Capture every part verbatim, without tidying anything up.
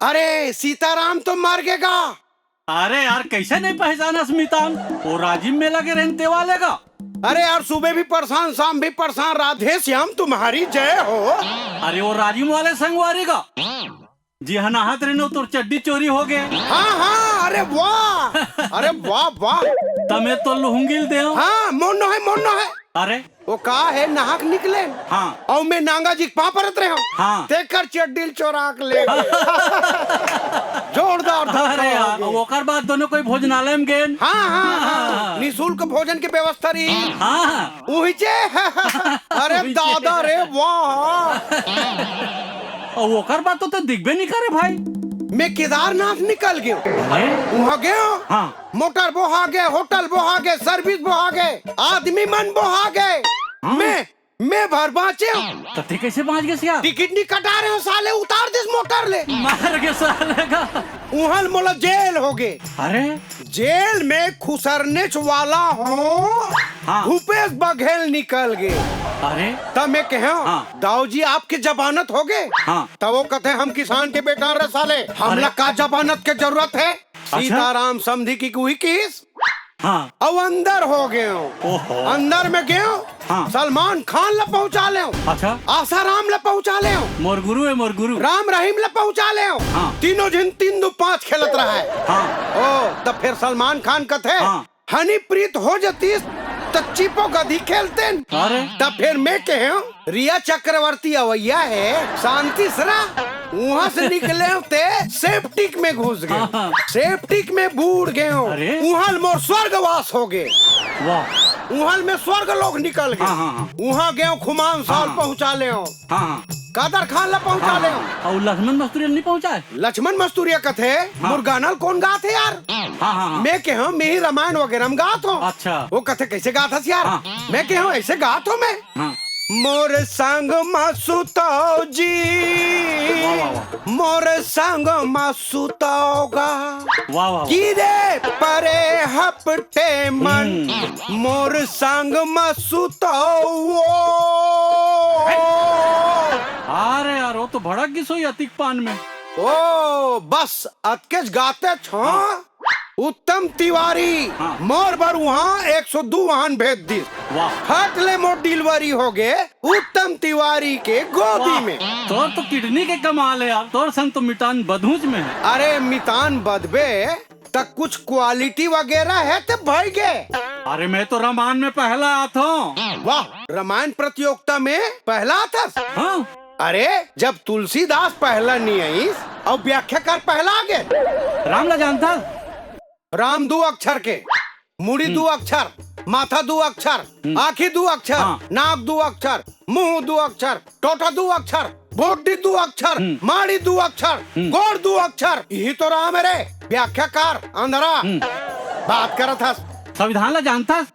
अरे, सीताराम तो मर गे गा। अरे यार, कइसे नइ पहचानस मितान? वो राजिम मेला गे रहेन ते वाले गा। अरे यार, सुबह भी परेशान, शाम भी परेशान, राधे श्याम तुम्हारी जय हो। अरे वो राजिम वाले संगवारी गा, जिहां नहात रहेन तोर चड्डी चोरी हो गे। हाँ, हाँ, अरे वाह, अरे वाह, वाह। त में तो लुहुंगिल देव। हाँ, मोनो है, मोनो है। अरे वो का हे, नहा के निकलेन। हाँ। अउ में नांगा जी के पाँव परत रहेंव। हाँ। तेकर चड्डी ल चोरा के ले गे। जोरदार धक्का अरे हो यार, गे। ओकर बाद दोनों कोई भोजनालय में गेन। हाँ, हाँ, हाँ। हाँ। निशुल्क भोजन के व्यवस्था रही। हाँ। उहिचे। अरे उहिचे। दादा रे, वाह। अउ ओकर बाद तो ते दिखबे नइ करे भाई। में केदारनाथ निकल गेंव। अरे? उहाँ गेंव। हाँ। मोटर बोहा गे, होटल बोहा गे, service बोहा गे, आदमी मन बोहा गे। हाँ। में, में भर बाँचेंव। त ते कइसे बाँच गेस यार? टिकट नइ कटा रहेंव साले, उतार दिस मोटर ले। मार गे साले का। उहाँ ल मोला जेल हो गे। अरे? जेल में खुसरनेच वाला हों, हाँ। भूपेश बघेल निकल गे। अरे? तब में कहेंव, हाँ। दाऊ जी, आपके जमानत हो गे? हाँ। तब वो कथे, हम किसान के बेटा रे साले, हमला अरे? का जमानत के जरूरत हे? अच्छा। सीताराम समधी की उही किस? हाँ। अउ अंदर हो गेंव। ओहो। अंदर में गेंव, हाँ। सलमान खान ला पहुंचा लेंव। अच्छा। आसाराम ला पहुंचा लेंव। मोर गुरु हे, मोर गुरु। राम रहीम ला पहुंचा लेंव। हाँ। तीनों झिन तीन दू पाँच खेलत रहय। हाँ। ओ, त फेर सलमान खान कथे, हाँ। हनी प्रीत हो जतिस, त चिपो गधी खेलतेन। अरे। त फेर में कहेंव, रिया चक्रवर्ती अवइया हे, शांति सरा, उहाँ से निकलेंव ते सेप्टिक में घुस गेंव। हाँ, हाँ। सेप्टिक में बूड़ गेंव। अरे। उहाँ ल मोर स्वर्गवास हो गे। वाह। उहाँ ल में स्वर्ग लोक निकल गेंव। हाँ, हाँ, हाँ। उहाँ गेंव खुमान साहब हाँ। पहुँचा लेंव। हाँ, हाँ। कादर खान ला पहुँचा हाँ, लेंव। हाँ। अउ लक्ष्मण मस्तुरी ल नइ पहुँचाय? लक्ष्मण मस्तुरिया कथे, हाँ। मोर गाना ल कोन गाथे यार? हाँ, हाँ, हाँ। में कहेंव, में ही रामायण वगैरह में गात हों। अच्छा। वो कथे, कइसे गात हस यार? हाँ। में कहेंव, अइसे गात हों में। हाँ। मोर संग म सुतव जी, वाह, वाह, वाह। मोर संग म सुतव गा। वाह, वाह, वाह। गिरे परे हपटे मन, हम्म। मोर संग म सुतव वो। अरे यार, वो तो भड़क गिस होही अतिक पान में। ओ, बस अतकेच गातेच हों। हाँ। उत्तम तिवारी, हाँ। मोर बर उहाँ एक सौ दू वाहन भेज दिस। वाह। फट ले मोर delivery हो गे, उत्तम तिवारी के गोदी वाह। में। तोर तो किडनी के कमाल हे यार, तोर सन तो मितान बदहूँच में हे। अरे मितान बदबे, त कुछ quality वगैरह हे त भई गे। अरे में तो रामायण में पहला आथों। वाह, रामायण प्रतियोगिता में पहला आथस? हाँ। अरे, जब तुलसीदास पहला नइ आइस, अउ व्याख्याकार पहला आगे। राम ला जानथस? राम दू अक्षर के, मुड़ी हम्म। दू अक्षर, माथा दू अक्षर, हम्म। आँखी दू अक्षर, हाँ। नाक दू अक्षर, मुँह दू अक्षर, टोटा दू अक्षर, बोडी दू अक्षर, हम्म। माड़ी दू अक्षर, हम्म। गोड़ दू अक्षर, इही तो राम हे रे। व्याख्याकार, अंधरा। हम्म। बात करत हस। संविधान ला जानथस?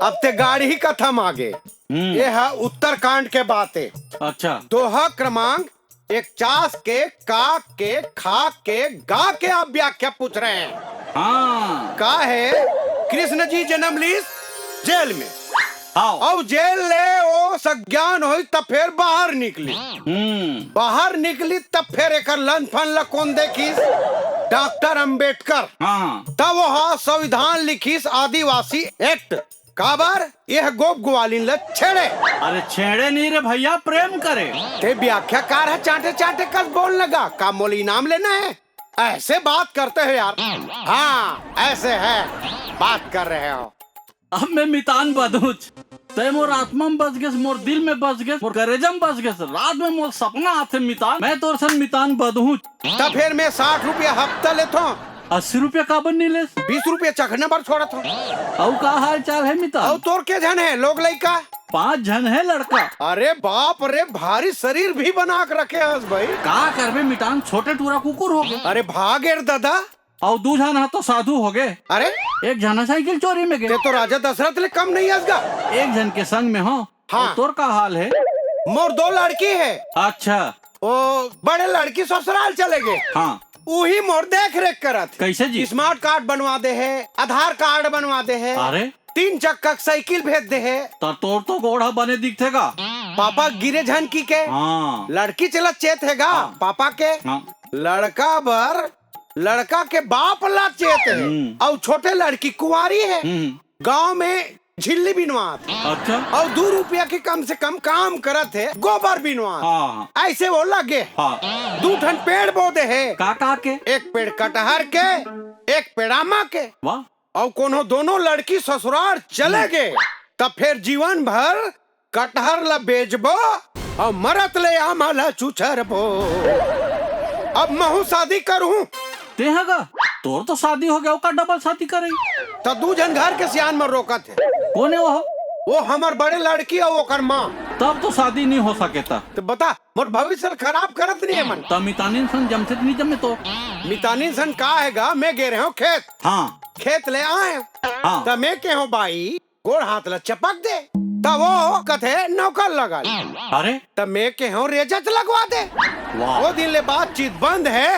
अब ते गाड़ी ही कथा मागे। हम्म। ये ह उत्तरकांड के बात हे। अच्छा। दोहा क्रमांक इकचास के का के खा के गा के आप व्याख्या पूछ रहे हैं। हाँ। का हे, कृष्ण जी जनम लीस जेल में। हाँ। अउ जेल ले ओ सज्ञान होइस त फेर बाहर निकलिस। हम्म। बाहर निकलिस त फेर एकर लंदफंद ल कोन देखिस? डॉक्टर अंबेडकर। हाँ। तब वो ह संविधान लिखिस, आदिवासी एक्ट। काबर? ये ह गोप ग्वालिन ल छेड़े। अरे छेड़े नहीं रे भइया, प्रेम करे। ते व्याख्याकार ह चांटे चांटे कस बोल लगा, का मोला इनाम लेना हे? ऐसे बात करते हो यार। हाँ, ऐसे है, बात कर रहे हो। अब में मितान बदहूँच, ते मोर आत्मा में बस गेस, मोर दिल में बस गेस, मोर करेजा में बस गेस। रात में मोर सपना आथे मितान, में तोर सन मितान बदहूँच। त फेर में साठ रुपया हफ्ता लेथों। अस्सी रुपया काबर नइ लेस? बीस रुपया चखना बर छोड़त हों। अउ का हाल चाल हे मितान? अउ तोर के झन हे लोग लइका? पाँच झन हे लड़का। अरे बाप रे, भारी शरीर भी बना के रखे हस भाई। का करबे मितान, छोटे टूरा कुकुर हो गे। अरे भाग रे दादा। अउ दू झन ह तो साधु हो गे। अरे? एक झन ह साइकिल चोरी में गे। ते तो राजा दशरथ ले कम नइ हस गा। एक झन के संग में हों। हाँ। अउ तोर का हाल हे? मोर दो लड़की हे। अच्छा। ओ, बड़े लड़की ससुराल चले गे। हाँ। उही मोर देख रेख करत हे। कइसे जी? Smart card बनवा दे हे, आधार card बनवा दे हे। अरे? तीन चक्का के साइकिल भेज दे हे। त तोर तो गोड़ ह बने दिखथे गा। पापा गिरे झन कहिके। हाँ। लड़की चलत चेत हे गा, हाँ। पापा के। हाँ। लड़का बर लड़का के बाप ला चेत हे, हम्म। अउ छोटे लड़की कुंवारी हे। हम्म। गांव में झिल्ली बिनवात हे। अच्छा। अउ दू रुपया के कम से कम काम करत हे, गोबर बिनवात। हाँ। अइसे वो लगे। हाँ। दू ठन पेड़ बो दे हे। का, का के? एक पेड़ कटहर के, एक पेड़ आमा के। वाह। अउ कोनो दोनों लड़की ससुरार चले गे, त फेर जीवन भर कटहर ला बेचबो अउ मरत ले आमा ला चुचरबो। अब महू शादी करहूं। तेहा गा, तोर तो शादी हो गे, ओकर डबल शादी करे। त दू झन घर के सियान मन रोकत हे। कोन हे वो? वो हमर बड़े लड़की अउ ओकर माँ। तब तो शादी नहीं हो सके त। त बता, मोर भविष्य ल खराब करत नहीं हे मन। त मितानिन सन जमथे त नहीं जमे तो। मितानिन सन का हे गा, मैं गे रहे हूँ खेत। हाँ। खेत ले आए। हाँ। त मैं कहे हूँ, बाई, गोड़ हाथ ला चपक दे। त वो कथे, नौकर लगा ले। अरे? त मैं कहे हूँ, रेजत लगवा दे। वाह। वो दिन ले बातचीत बंद हे।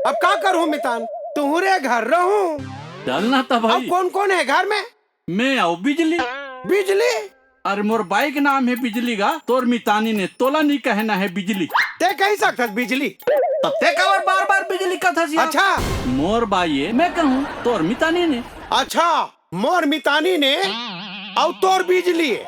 अब का करहूं मितान? तुहरे घर रहूं। चल ना त भाई। अब कोन कोन हे घर में? मैं अउ बिजली। बिजली? अरे मोर बाई के नाम हे बिजली गा, तोर मितानिन हे, तोला नहीं कहना हे बिजली। ते कहि सकथस बिजली। त ते काबर बार-बार बिजली कथस यार? अच्छा। मोर बाई हे, मैं कहूं, तोर मितानिन हे। अच्छा, मोर मितानिन हे अउ तोर बिजली हे।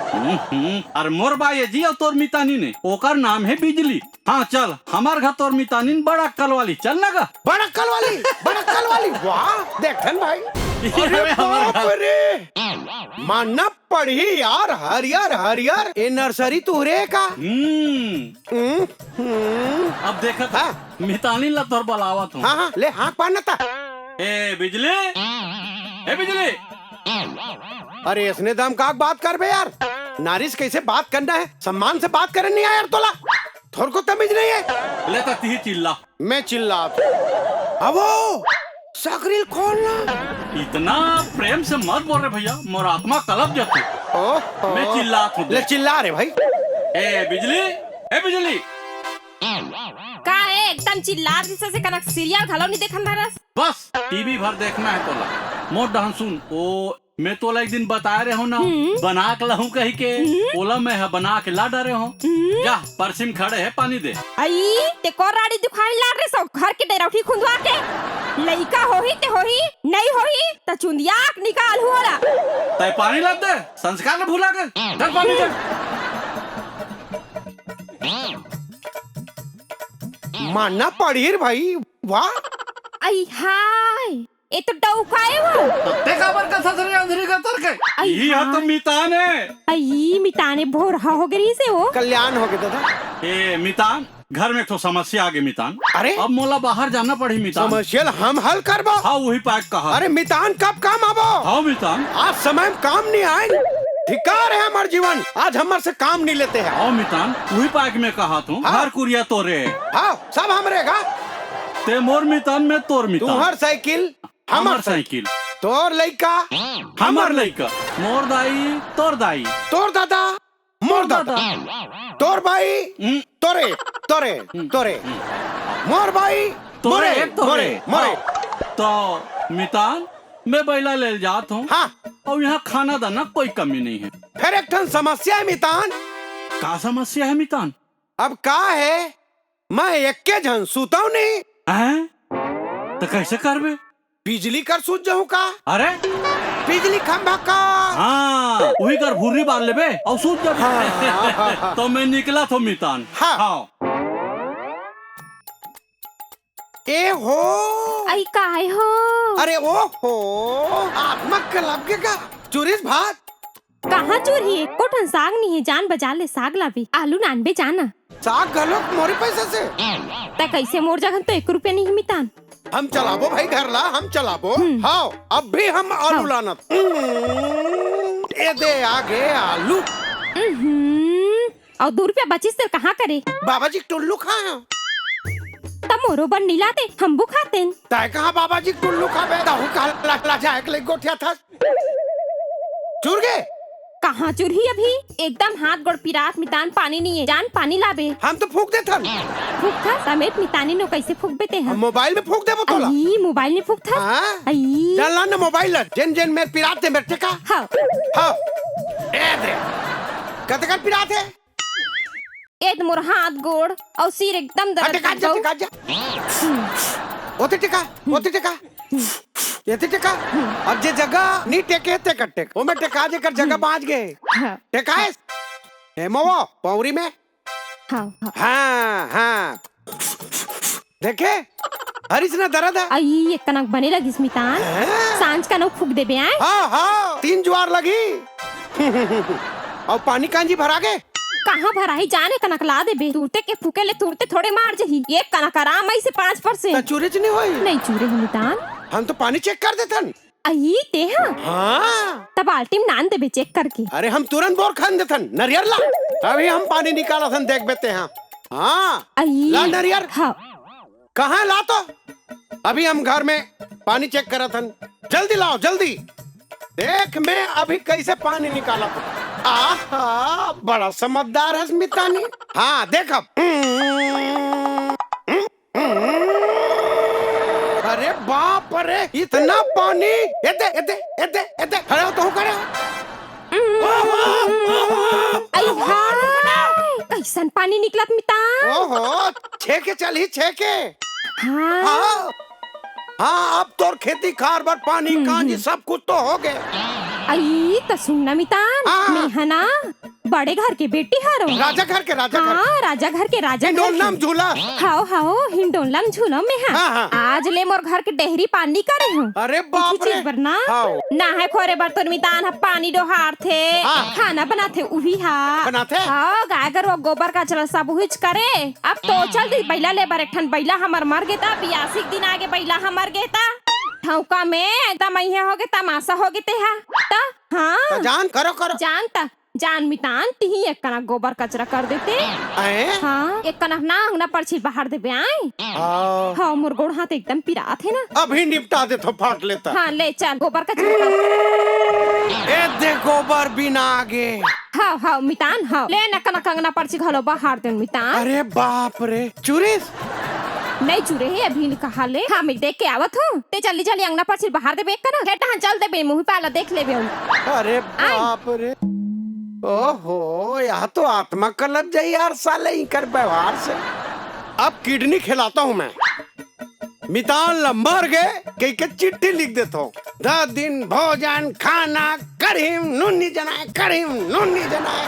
हम्म, हम्म। अरे मोर बाई हे जी अउ तोर मितानिन हे, ओकर नाम हे बिजली। हाँ, चल, हमर घर तोर मितानिन बड़ अक्कल वाली, चल ना गा। बड़ अक्कल वाली, बड़ अक्कल वाली, वाह, देखथन भाई। अरे अरे, हमर बाप घर। रे, मानना पड़ही यार, हरियर, हरियर, ए नर्सरी तुहरे का? हम्म। हम्म, हम्म। अब देखत हाँ। मितानिन ला तोर बलावत हूँ। हाँ, हाँ, ले, हाँक पार न ता। ए, बिजली, ए, बिजली। अरे, इसने दम का बात करबे यार, नारी से कैसे बात करना है, सम्मान से बात करन नहीं आय यार तोला। थोरको तमीज नहीं है। ले त तिही चिल्ला। मैं चिल्लात हूँ। अबो, सकरी ल खोल ना। इतना प्रेम से मत बोल रे भैया, मोर आत्मा कलप जाथे। ओहो। मैं चिल्लात हूँ, ले देख। चिल्ला रे भाई। ए बिजली, ए बिजली। का ए, एकदम चिल्लात रिहिस हे, कनक सीरियल घलो नहीं देखन धरस। बस, टीवी भर देखना है तोला। मोर डहन सुन, ओ मैं तोला एक दिन बताय रहे हूँ ना, हम्म। बना के लाहूं कहि के, हम्म। ओला मैं ह बना के ला डरे हूँ। हम्म। जा, परसी म खड़े हे, पानी दे। अई, ते कोन राड़ी दुखानी लाड रे सो, घर के डेरौठी खुंदवा के। लइका होही ते होही, नइ होही त चुंदिया के निकालहूं ओला। तै पानी ला दे, संस्कार ल भुला के। चल पानी दे। मानना पड़ही रे भाई, वाह। अई हाय। ए तो डउका ए वो। ते काबर कथस रे अंधरी गतर के? अई इही ह तो हाँ। मितान हे। अई मितान ए, भोरहा हो गे रिहिस हे वो। कल्याण हो गे दादा। ए मितान, घर में एक ठो समस्या आ गे मितान। अरे? अब मोला बाहर जाना पड़ही मितान। समस्या ल हम हल करबो। हाँ, उही पाय कहा। अरे मितान, कब काम आबो? हाँ मितान। आज समय म काम नहीं आय। धिक्कार हे हमर जीवन, आज हमर से काम नहीं लेते हैं। हाँ मितान, उही पाय के मैं कहा तू, हाँ। घर कुरिया तोरे। हाँ, सब हमरे का। ते मोर मितान, मैं तोर मितान। तुहर साइकिल, हमर हमर साइकिल। साइकिल। तोर लइका, हमर हमर लइका। मोर दाई, तोर दाई। तोर दादा, मोर मोर दादा। दादा। तोर बाई, हम्म। तोरे, तोरे, हम्म। तोरे। हम्म। मोर बाई, तोरे, मोरे, तोरे। मोरे, मोरे। हाँ। तो मितान, मैं बइला ले जात हूँ। हाँ। अउ यहाँ खाना दाना कोई कमी नहीं है। फेर एक ठन समस्या हे मितान। का समस्या हे मितान? अब का हे, मैं एक्के झन सुतंव नहीं। हैं? त कइसे करबे? बिजली कर सूत जाहूं का? अरे? बिजली खंभा का? हाँ, उही कर भुर्री बार लेबे अउ सूत जाबे। हाँ, हाँ, हाँ, हाँ। तो मैं निकलत हूँ मितान। हाँ। हाँ। ए हो। अई काय हो? अरे ओ हो, आत्मा कलप गे का? चुरिस भात? कहाँ चुरही? एको ठन साग नइ हे, जान बजार ले साग लाबे, आलू नानबे जाना। साग घलोक मोरे पैसा से? त कइसे मोर जघन तो एक रुपया नइ हे मितान। हम चलाबो भाई घर ला, हम चलाबो। हम्म। हाँ, अब भी हम आलू हाँ। लानत। हम्म, ए दे आगे आलू। हम्म, अउ दू रुपया बचिस तेला कहाँ करे? बाबा जी के टुल्लू खाए हंव। त मोरो बर नइ लाते, हम बू खातेन। तैं कहाँ बाबा जी के टुल्लू खाबे? तहूँ कहाँ ला, ला जाए के लइक गोठियाथस। चुर गे? कहाँ चुरही अभी? एकदम हाथ गोड़ पिरात मितान, पानी नइ हे। जान पानी लाबे। हम तो फूंक देथन। फूंकथस? समेत मितानी नो कइसे फूंकबे तेहा? हम मोबाइल में फूंक देबो तोला। अई, मोबाइल में फूंकथस? हाँ? अई। चल ला ना मोबाइल ला। जेन जेन मेर पिरात हे मेर टेका। हाँ। हाँ। ए दे। कतका पिरात हे? एद मोर हाथ गोड़ अउ सिर एकदम दर्द हाँ, टेका जा, कर टेका जा। ओते टेका, ओते टेका। एते टेका। अब जे जगह नी टेके, ते कर टेक। ओमे टेका जेकर जगह बाँच गे। हाँ। टेकाएस। हे मवा, पौरी में। हाँ, हाँ। हाँ, हाँ। देखे? हरिस न दरद हे। अई, एक कनक बने लगिस मितान। हाँ। सांझ कनक फूँक देबे आय। हाँ, हाँ, तीन जुआर लगी। अउ पानी कांजी भरा गे? कहाँ भराही जाने कनक ला देबे। तुरते के फूँके ले तुरते थोड़े मार जही। एक कनक आराम अइसे पाँच percent। त चूरे च नहीं होई? नहीं चूरे हे मितान। हम तो पानी check कर देथन। अई, ते हा? हाँ। त बाल्टी म नान देबे check करके। अरे, हम तुरंत बोर खन देथन, नरियर ला। अभी हम पानी निकालथन, देखबे ते हा। हाँ। अई। ला नरियर। हाँ। कहाँ ला तो? अभी हम घर में पानी check करत हन। जल्दी लाओ, जल्दी। देख, मैं अभी कैसे पानी निकालत हूँ। आहा, बड़ा समझदार हस मितानी। हाँ, देख अब। अरे बाप रे, इतना पानी। एदे, एदे, एदे, एदे। खड़े हो, तू खड़े हो। अई हाय, कैसन पानी निकलत मितान? ओहो, छेके चलही, छेके। हाँ। हाँ। हाँ, अब तोर खेती खार बर पानी, हम्म, कांजी, हम्म। सब कुछ तो हो गे। अई, त सुन ना मितान, हाँ। मैं हा ना बड़े घर के बेटी हरो। राजा घर के, राजा घर हाँ, के। राजा घर के, राजा घर हिंडोलना के। म झूला। हाओ, हाओ, हिंडोलना म झूलो मैं हा। हाँ, हाँ। आज ले मोर घर के डेहरी पानी करे हूँ। अरे बाप रे। चीज बर ना। हाओ। नहाए खोरे बर तोर मितान ह पानी डोहार थे। हाँ। खाना बनाथे उही हा। बनाथे? हाओ, गाय गरु गोबर कचरा सब उहीच करे। अब तो चल दी बैला ले बर, एक ठन बैला हमर मर गे ता, बियासी के दिन आगे बैला हमर गे ता। ठौका में एकदम अइहे हो गे, तमाशा हो गे ते हा। त हाँ। त जान करो, करो। जान त जान मितान, तिही एक कना गोबर कचरा कर देते। हैं? हाँ, एक कना ना अंगना परछी बाहर देबे आय। हाँ। हाँ, मोर गोड़ हाथ एकदम पिरात हे ना। अभी निपटा देथो, फाट लेता। हाँ, ले चल, गोबर कचरा कर। ए दे गोबर बिना आगे। हाँ, हाँ, मितान, हाँ। ले न कना अंगना परछी घलो बाहर दे मितान। अरे बाप रे, चुरिस? नहीं चुरे हे, अभी कहा ले। हाँ, मैं देख के आवत हूँ। ते जल्दी जल्दी अंगना परछी बाहर देबे एक कना। हे टहन चल देबे, मुँह पाला देख लेबे। अरे बाप रे। ओहो, यह तो आत्मा कलप जाई यार साले इकर व्यवहार से। अब kidney खिलाता हूँ मैं। मितान ल मर गे कहिके चिट्ठी लिख देथो। दस दिन भोजन खाना करिम नोनी जनाए, करिम नोनी जनाए।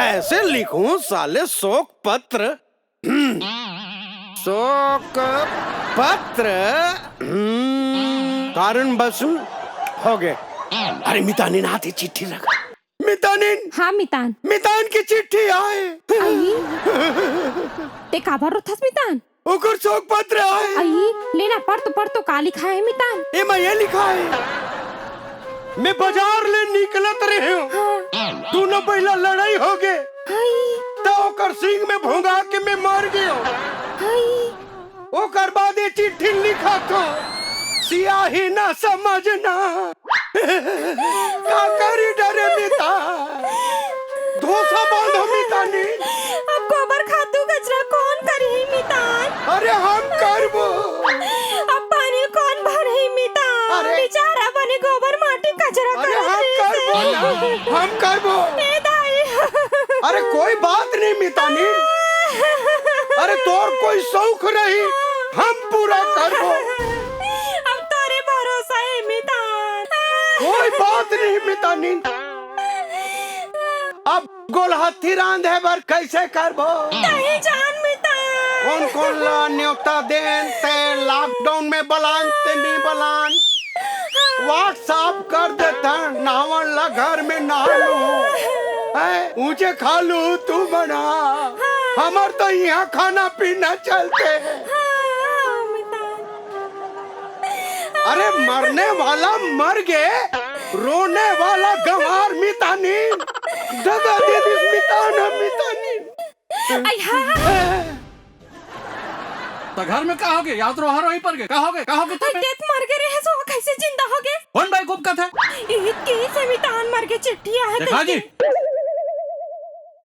ऐसे लिखूं साले शोक पत्र। हम्म। शोक पत्र। हम्म। कारण बस हो गे। अरे मितानिन आथे चिट्ठी रख। मितानिन। हाँ मितान। मितान के चिट्ठी आए। अई। ते काबर रोथस मितान? ओकर शोक पत्र आए। अई, ले ना, पढ़ तो, पढ़ तो, का लिखा हे मितान? एमा ये लिखा हे, मैं बाजार ले निकलत रहेंव, हाँ। दूनों बइला लड़ाई हो गे, हाय। त ओकर सींग में भोंगा के मैं मर गेंव। हाय। ओकर बाद ये चिट्ठी लिखत हों, सियाही ना समझना। का करी डरे मितान? धोसा बांधो मितानी। अब गोबर खातू कचरा कोन करही मितान? अरे हम करबो। अब पानी कोन भरही मितान? अरे। बेचारा बने गोबर माटी कचरा अरे करत हम रहिस करबो हे। ना, हम करबो। ए दाई। अरे कोई बात नहीं मितानी। अरे तोर कोई शौक रही, हम पूरा करबो। अब तोरे भरोसा हे मितान। कोई बात नहीं मितानी। अब गोलहथी रांधे बर कैसे करबो? तही जान मितान। कोन कोन ला न्योता देन ते lockdown में बलान ते नी बलान? WhatsApp कर देथन, नहावन ला घर में नहा लू। हैं? ऊंचे खा लू तू मना। हमर तो यहाँ खाना पीना चलते। अरे मरने वाला मर गे, रोने वाला गंवार मितानी। दगा दे दिस मितान ह मितानी। अई हा। त घर में का होगे? या तो रोहा रोही पर गे। का होगे? का होगे अई तुम? ते त मर गे रहे सो, कैसे जिंदा होगे? कोन बेवकूफ कथे? ईद के से मितान मर गे चिट्ठी आहे देखा जी।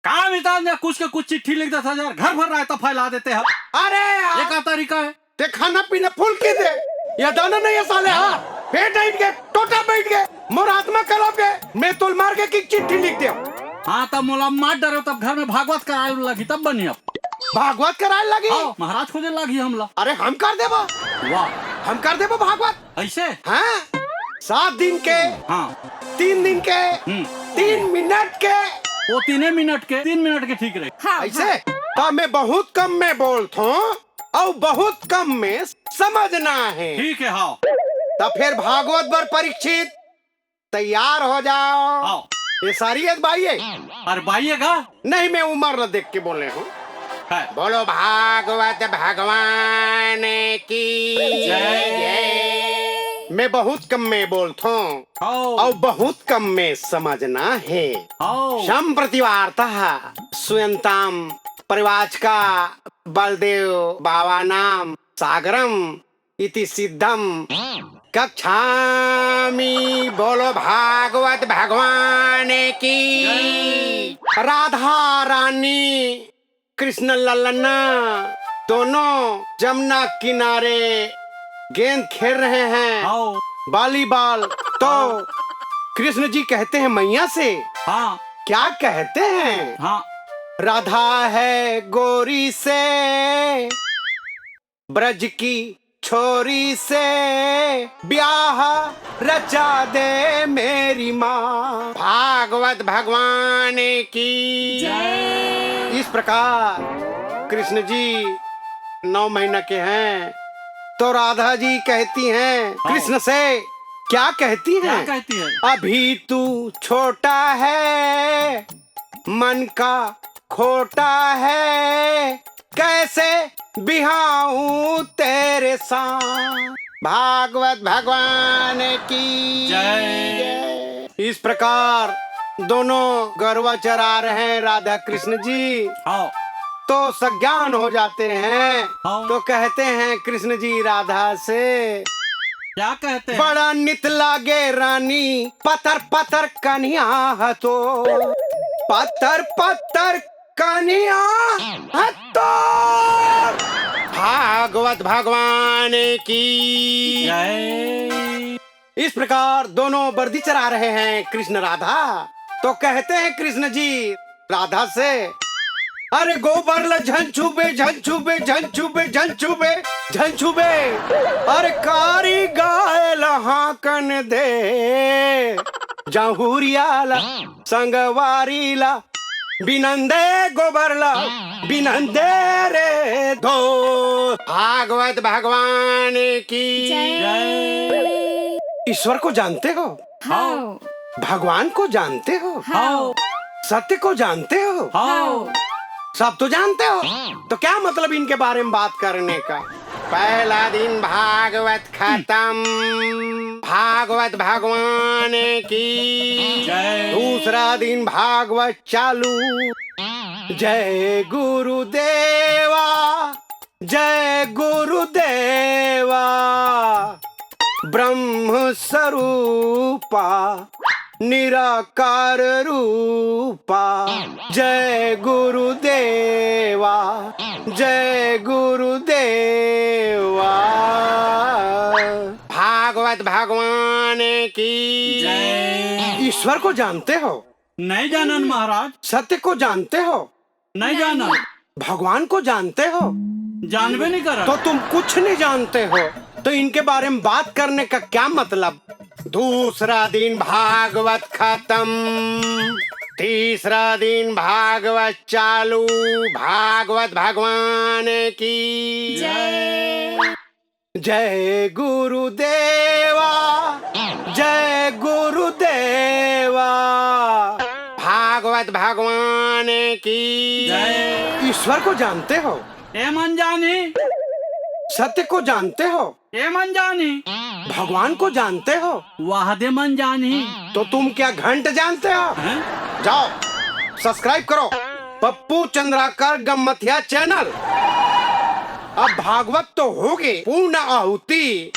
का मितान या कुछ के कुछ चिट्ठी लिख देथस यार, घर भर रायता फैला देते हैं। अरे यार। ये का तरीका है? ते खाना पीना full कीदे, या दाना नहीं है साले, हाँ। पेट आइट गे, टोटा बैठ गे, मोर आत्मा कलप गे, मैं तोल मार के की चिट्ठी लिख देंव। हाँ, तब मोला मार डरो, तब घर में भागवत कराए लगही, तब बनी अब। भागवत कराए लगही? हाँ, महाराज खोजे लगही हमला। अरे, हम कर देबो। वाह। हम कर देबो भागवत। ऐसे? हाँ, सात दिन के, हाँ। तीन दिन के, हम्म। तीन मिनट के। वो तीने मिनट के, तीन मिनट के ठीक रहे। हाँ, ऐसे? हाँ। तो मैं बहुत कम में बोलथों, अउ बहुत कम में समझना है। ठीक है, हाँ। तो फिर भागवत बर परीक्षित तैयार हो जाओ। हाँ। ये सारी एक बाई है। अरे बाई है का? नहीं, मैं उम्र ला देख के बोले हूँ। है। बोलो भागवत भगवान की जय। जय। मैं बहुत कम में बोलथों हाँ। अउ बहुत कम में समझना है। हाँ। सम्प्रति वार्ता सुयंताम परिवाचका बलदेव बावानाम सागरम इति सिद्धम कक्षामि। बोलो भागवत भगवान की। जय। राधा रानी कृष्ण ललना दोनों जमुना किनारे गेंद खेल रहे हैं। हाँ। वॉलीबॉल। तो कृष्ण जी कहते हैं मैया से, हाँ। क्या कहते हैं? हाँ। राधा है गोरी से ब्रज की छोरी से ब्याह रचा दे मेरी माँ। भागवत भगवान की जय। इस प्रकार कृष्ण जी नौ महीना के हैं, तो राधा जी कहती हैं हाँ। कृष्ण से, क्या कहती क्या हैं? कहती है? अभी तू छोटा है, मन का खोटा है, कैसे बिहाऊं तेरे साथ। भागवत भगवान की जय। जय। इस प्रकार दोनों गरवा चरा रहे हैं राधा कृष्ण जी। हाँ। तो सज्ञान हो जाते हैं। हाँ। तो कहते हैं कृष्ण जी राधा से, क्या कहते हैं? बड़ा नित लागे रानी पतर पतर कनिया हतो, पतर पतर कनिया हतो। भागवत भगवान की जय। इस प्रकार दोनों बर्दी चरा रहे हैं कृष्ण राधा। तो कहते हैं कृष्ण जी राधा से, अरे गोबर ल झन छुबे, झन छुबे, झन छुबे, झन छुबे, झन छुबे। अरे कारी गाय ल हाकन दे, जहुरिया ल, संगवारी ल, बिनंदे गोबर ल, बिनंदे रे दो। भागवत भगवान की जय। ईश्वर को जानते हो? हाँ। भगवान को जानते हो? हाँ। सत्य को जानते हो? हाँ। सब तो जानते हो, तो क्या मतलब इनके बारे में बात करने का? पहला दिन भागवत खत्म। भागवत भगवान की जय। दूसरा दिन भागवत चालू। जय गुरुदेवा, जय गुरुदेवा, ब्रह्म स्वरूपा निराकार रूपा। जय गुरुदेवा, जय गुरुदेवा। भागवत भगवान की जय। ईश्वर को जानते हो? नहीं जानन महाराज। सत्य को जानते हो? नहीं जानन। भगवान को जानते हो? जानबे नहीं करन। तो तुम कुछ नहीं जानते हो, तो इनके बारे में बात करने का क्या मतलब? दूसरा दिन भागवत खत्म, तीसरा दिन भागवत चालू। भागवत भगवान की जय। जय गुरुदेवा, जय गुरुदेवा। भागवत भगवान की जय। ईश्वर को जानते हो? एमन जानी। सत्य को जानते हो? एमन जानी। भगवान को जानते हो? वाह दे मन जानी। तो तुम क्या घंट जानते हो? हैं? जाओ, सब्सक्राइब करो पप्पू चंद्राकर गम्मथिया चैनल। अब भागवत तो होगे पूर्ण आहुति,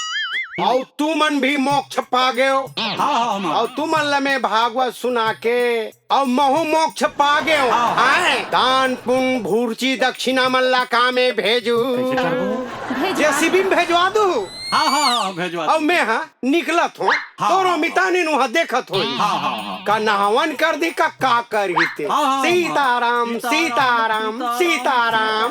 अउ तुमन भी मोक्ष पा गेव। हाँ, हाँ, हाँ। अउ तुमन ल मैं भागवत सुना के अउ महू मोक्ष पा गेव। हाँ। आए, दान पुण्य भूर्ची दक्षिणा मन ला का में भेजू? कैसे करबो? भेजवा जेसीबी में भेजवा दू। हाँ, हाँ, हाँ, भेजवा अउ दे। मैं हा निकलत हो, हाँ, तोरो हाँ, मितानी नु हा देखत होही। हाँ, हाँ, हाँ। का नहावन कर दी का, का करही ते? हाँ, हाँ, हाँ। सीताराम, सीताराम, सीताराम।